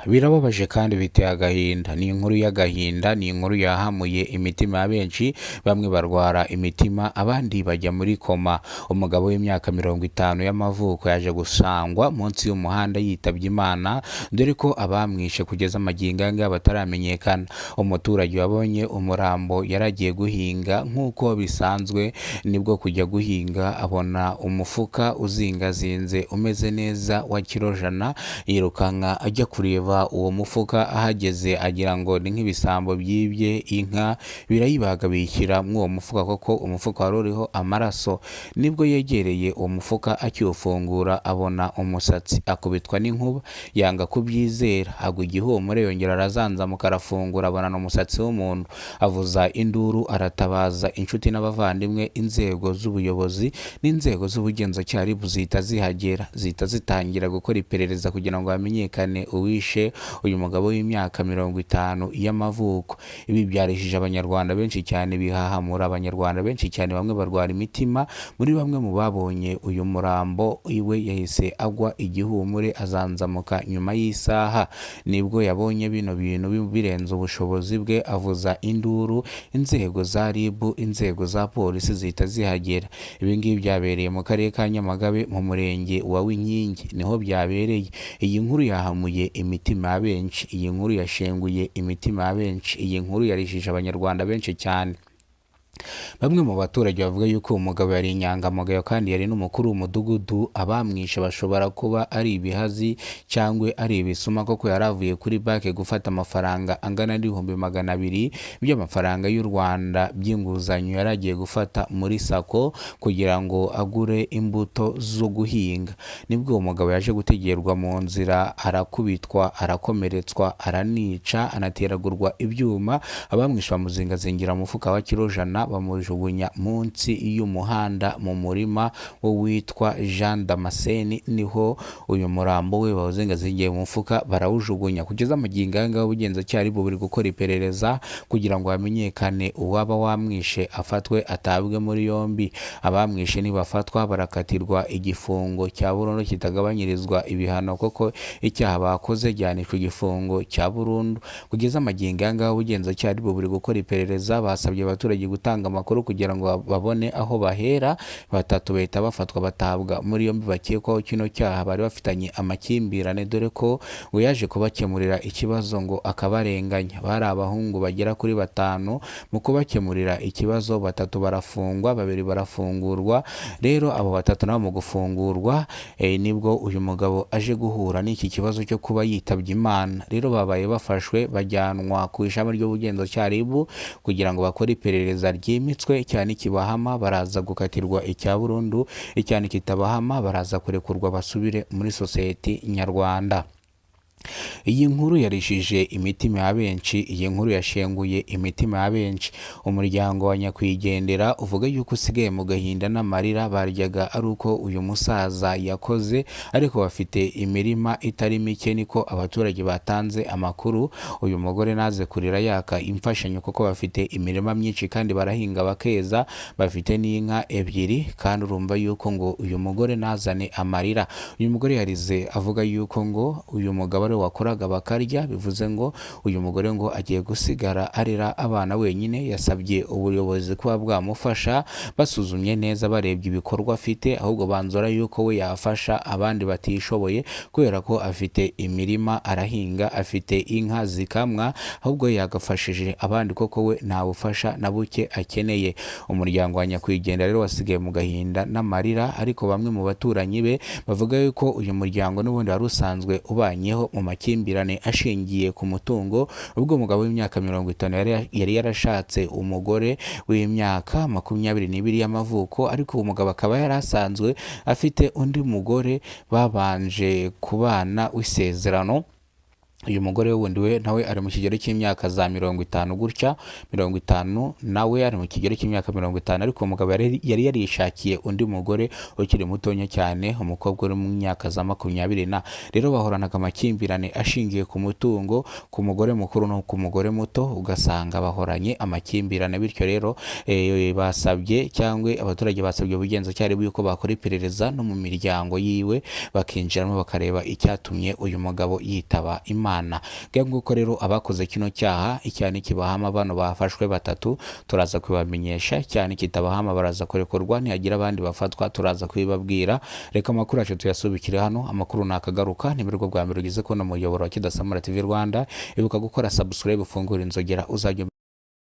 Birababaje kandi biteye agahinda. Ni inkuru y'agahinda, ni inkuru yahamuye imitima ya benshi, bamwe barwara imitima, abandi bajya muri koma. Umugabo w'imyaka 50 y'amavuko yaje gusangwa munsi y'umuhanda yitabye Imana, dore ko abamwishe kugeza magingo aya ngaya bataramenyekana. Umuturage wabonye umurambo yaragiye guhinga nk'uko bisanzwe, nibwo kujya guhinga abona umufuka uzingazinze umeze neza wa kiro 100, yirukanka ajya kureba uwo mufuka, ahageze agira ngo ni nk'ibisambo byibye inka, birayibaga biyishyira muri uwo mufuka kuko umufuka wari uriho amaraso. Nibwo yegereye uwo mufuka akiwufungura abona umusatsi, akubitwa n'inkuba, yanga kubyizera, agwa igihumure, yongera arazanzamuka arafungura abona umusatsi w'umuntu, avuza induru, aratabaza inshuti n'abavandimwe, inzego z'ubuyobozi n'inzego z'ubugenzacyaha RIB zihita zihagera, zihita zitangira gukora iperereza kugira ngo hamenyekane uwishe uyu mugabo w'imyaka 50 y'amavuko. Ibi byarishije Abanyarwanda benshi cyane, bihahamura Abanyarwanda benshi cyane, bamwe barwara imitima. Muri bamwe mu babonye uyu murambo iwe yahise agwa igihumure azanzamuka nyuma y'isaha, nibwo yabonye bino bintu birenze ubushobozi bwe, avuza induru, inzego za RIB, inzego za polisi zihita zihagera. Ibi ngibi byabereye mu karere ka Nyamagabe mu murenge wa Winkingi, niho byabereye. Iyi nkuru yahamuye imitima ya benshi, iyi nkuru yashenguye imitima ya benshi, iyi nkuru yarishije Abanyarwanda benshi cyane. Bamwe mu baturage bavuga yuko uwo mugabo yari inyangamugayo kandi yari n'umukuru w'umudugudu, abamwishe bashobora kuba ari ibihazi cyangwa ari ibisuma, kuko yari avuye kuri banki gufata amafaranga angana n'200,000 by'amafaranga y'u Rwanda by'inguzanyo yari agiye gufata muri SACCO kugira ngo agure imbuto zo guhinga. Nibwo uwo mugabo yaje gutegerwa mu nzira, arakubitwa, arakomeretswa, aranica, anateragurwa ibyuma, abamwishe bamuzingazingira mu mufuka wa kiro 100, bamujugunya munsi y'umuhanda mu murima witwa Jean Damascene, niho uyu murambo we bawuzingazingiye mu mufuka barawujugunya. Kugeza magingo aya ngaya ubugenzacyaha RIB buri gukora iperereza kugira ngo hamenyekane uwaba wamwishe, afatwe atabwe muri yombi. Abamwishe nibafatwa barakatirwa igifungo cya burundu kitagabanyirizwa ibihano, kuko icyaha bakoze gihanishwa igifungo cya burundu. Kugeza magingo aya ngaya ubugenzacyaha RIB buri gukora iperereza, basabye abaturage gutanga amakuru kugira ngo babone aho bahera. Batatu bahita bafatwa batabwa muri yombi bakekwaho kino cyaha, bari bafitanye amakimbirane, dore ko ngo yaje kubakemurira ikibazo ngo akabarenganya. Bari abahungu bagera kuri 5, mu kubakemurira ikibazo 3 barafungwa, 2 barafungurwa. Rero abo 3 nabo mu gufungurwa nibwo uyu mugabo aje guhura n'iki kibazo cyo kuba yitabye Imana. Rero babaye bafashwe bajyanwa ku ishami ry'ubugenzacyaha RIB kugira ngo bakore iperereza ryimitswe, cyane kibahama baraza gukatirwa icya burundu, icyane kitabahama baraza kurekurwa basubire muri sosiyete nyarwanda. Iyi nkuru yarishije imitima ya benshi, iyi nkuru yashenguye imitima ya benshi. Umuryango wa nyakwigendera uvuga yuko usigaye mu gahinda n'amarira, baryaga ari uko uyu musaza yakoze, ariko bafite imirima itari mike, niko abaturage batanze amakuru. Uyu mugore naze kurira yaka imfashanyo kuko bafite imirima myinshi kandi barahinga bakeza, bafite n'inka 2, kandi urumva yuko ngo uyu mugore nazane amarira. Uyu mugore yarize avuga yuko ngo uyu mugabo wakoraga bakarya, bivuze ngo uyu mugore ngo agiye gusigara arera abana wenyine. Yasabye ubuyobozi kuba bwamufasha, basuzumye neza barebye ibikorwa afite, ahubwo banzura yuko we yafasha abandi batishoboye, kubera ko afite imirima arahinga, afite inka zikamwa, ahubwo yagafashije abandi koko we nta bufasha na buke akeneye. Umuryango wa nyakwigendera rero wasigaye mu gahinda n'amarira, ariko bamwe mu baturanyi be bavuga yuko uyu muryango n'ubundi wari usanzwe ubanyeho mu makimbirane ashingiye ku mutungo, ubwo umugabo w'imyaka 50 yari yarashatse umugore w'imyaka 22 y'amavuko, ariko uwo mugabo akaba yari asanzwe afite undi mugore babanje kubana w'isezerano. Uyu mugore wundi we nawe ari mu kigero cy'imyaka za 50 gutya, 50, nawe ari mu kigero cy'imyaka 50, ariko umugabo yari yarishakiye undi mugore ukiri mutonya cyane, umukobwa uri mu myaka za 20 na. Rero bahoranaga amakimbirane ashingiye ku mutungo, ku mugore mukuru no ku mugore muto, ugasanga bahoranye amakimbirane. Bityo rero basabye cyangwa abaturage basabye ubugenzacyaha yuko bakora iperereza no mu miryango yiwe, bakinjiramo bakareba icyatumye uyu mugabo yitaba Imana. Imana. Nguko rero abakoze kino cyaha, icyaha nikibahama bano bafashwe batatu turaza kubibamenyesha, icyaha nikitabahama baraza kurekurwa, nihagira abandi bafatwa turaza kubibabwira. Reka amakuru yacu tuyasubikire hano, amakuru nakagaruka. Ni bwo bwa mbere ugeze kubona umuyoboro wa Kidasamura TV Rwanda, ibuka gukora subscribe, ufungure inzogera uzajya